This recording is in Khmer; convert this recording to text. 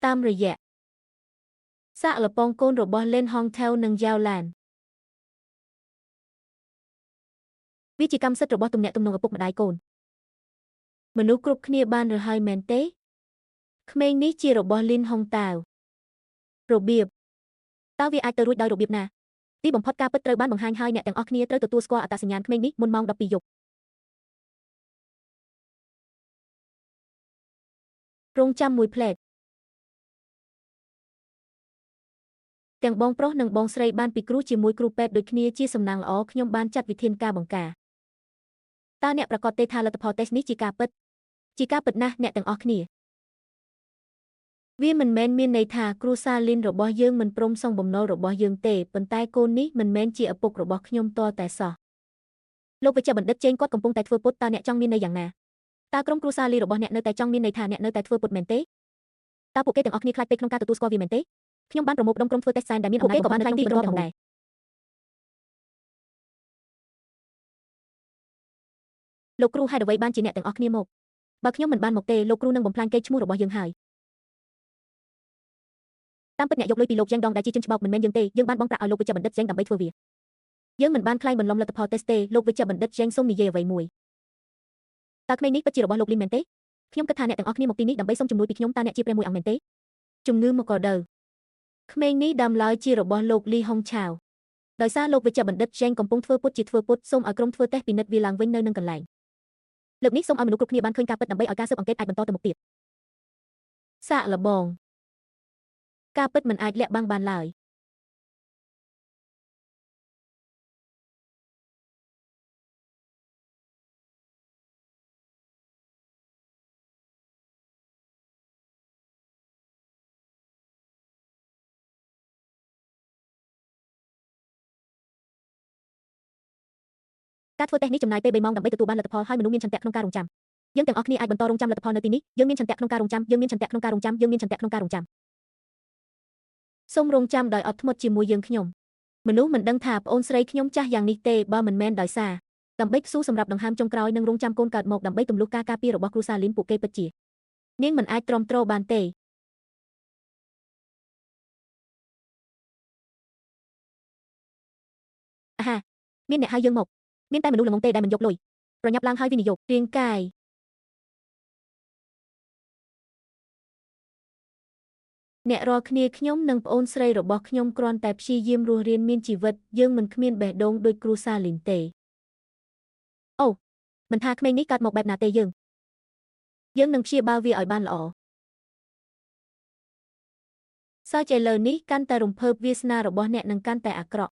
តាមរយៈសាកល្បងកូនរបស់លេនហុងថេវនិងយ៉ាវឡានវាជាកម្មសិទ្ធិរបស់ទំនាក់ទំនងឪពុកម្ដាយកូនមនុស្សគ្រប់គ្នាបានរើហើយមែនទេក្មេងនេះជារបស់លីនហុងតាវរបៀបតើវាអាចទៅរួចដោយរបៀបណាទីបំផុតការពិតត្រូវបានបង្ហាញហើយអ្នកទាំងអស់គ្នាត្រូវទទួលស្គាល់អត្តសញ្ញាណក្មេងនេះមុនម៉ោង12យប់រងចាំមួយផ្លែតទាំងបងប្រុសនិងបងស្រីបានពិគ្រោះជាមួយគ្រូពេទ្យដូចគ្នាជាសំណាងល្អខ្ញុំបានចាត់វិធានការបង្ការតើអ្នកប្រកាសទេថាលទ្ធផលតេស្តនេះជាការពិតជាការពិតណាស់អ្នកទាំងអស់គ្នាវាមិនមែនមានន័យថាគ្រួសារលីនរបស់យើងមិនព្រមសងបំណុលរបស់យើងទេប៉ុន្តែកូននេះមិនមែនជាឪពុករបស់ខ្ញុំទាល់តែសោះលោកវិជ្ជបណ្ឌិតចេងគាត់កំពុងតែធ្វើពុតតើអ្នកចង់មានន័យយ៉ាងណាតើក្រុមគ្រួសារលីរបស់អ្នកនៅតែចង់មានន័យថាអ្នកនៅតែធ្វើពុតមែនទេតើពួកគេទាំងអស់គ្នាខ្លាចពេកក្នុងការទទួលស្គាល់វាមែនទេខ្ញុំបានប្រមូលផ្ដុំក្រុមធ្វើតេស្តសែនដែលមានអំណាចក៏បាននៅក្នុងទីបន្ទាប់ផងដែរលោកគ្រូហេតុអ្វីបានជាអ្នកទាំងអស់គ្នាមកបើខ្ញុំមិនបានមកទេលោកគ្រូនឹងបំផ្លាញកេរ្តិ៍ឈ្មោះរបស់យើងហើយតាមពិតអ្នកយកលុយពីលោកយ៉ាងដងដែលជាជនច្បោកមិនមែនយើងទេយើងបានបង់ប្រាក់ឲ្យលោកវិជ្ជបណ្ឌិតយ៉ាងដើម្បីធ្វើវាយើងមិនបានក្លែងបន្លំលទ្ធផលតេស្តទេលោកវិជ្ជបណ្ឌិតយ៉ាងសូមនិយាយអ្វីមួយតើក្មេងនេះពិតជារបស់លោកលីនមែនទេខ្ញុំគិតថាអ្នកទាំងអស់គ្នាមកទីនេះដើម្បីសុំជំនួយពីខ្ញុំតើអ្នកជាព្រះមួយអង្គមែនទេជំងឺមកក៏ដៅក្មេងនេះដើមឡើយជារបស់លោកលីហុងឆាវដោយសារលោកវិជ្ជបណ្ឌិតយ៉ាងកំពុងធ្វើពុតជាធ្វើពុតសូមឲ្យក្រុមធ្វើតេស្តពិនិត្យវាឡើងវិញនៅនឹងកន្លែងលើកនេះសូមឲ្យមនុស្សគ្រប់គ្នាបានឃើញការពិតដើម្បីឲ្យការស៊ើបអង្កេតអាចបន្តទៅមុខទៀតសាកល្បងការពិតមិនអាចលាក់បាំងបានឡើយការធ្វើតេស្តនេះចំណាយពេល3ម៉ោងដើម្បីទទួលបានលទ្ធផលហើយមនុស្សមានឆន្ទៈក្នុងការរងចាំយើងទាំងអស់គ្នាអាចបន្តរងចាំលទ្ធផលនៅទីនេះយើងមានឆន្ទៈក្នុងការរងចាំយើងមានឆន្ទៈក្នុងការរងចាំយើងមានឆន្ទៈក្នុងការរងចាំសូមរងចាំដោយអត់ធ្មត់ជាមួយយើងខ្ញុំមនុស្សមិនដឹងថាប្អូនស្រីខ្ញុំចាស់យ៉ាងនេះទេបើមិនមែនដោយសារដើម្បីស៊ូសម្រាប់ដង្ហើមចុងក្រោយនិងរងចាំកូនកើតមកដើម្បីទម្លុះការការពាររបស់គ្រួសារលីនពួកគេពិតជានាងមិនអាចទ្រាំទ្របានទេអាហាមានអ្នកហៅយើងមកមានតែមនុស្សល្ងងទេដែលមិនយកលុយប្រញាប់ឡើងហើយវិនិយោគរាងកាយអ្នករាល់គ្នាខ្ញុំនិងប្អូនស្រីរបស់ខ្ញុំគ្រាន់តែព្យាយាមរស់រានមានជីវិតយើងមិនគ្មានបេះដូងដូចគ្រួសារលីនទេអូមិនថាក្មេងនេះកើតមកបែបណាទេយើងនឹងព្យាបាលវាឲ្យបានល្អសើចឥឡូវនេះកាន់តែរំភើបវាសនារបស់អ្នកនឹងកាន់តែអាក្រក់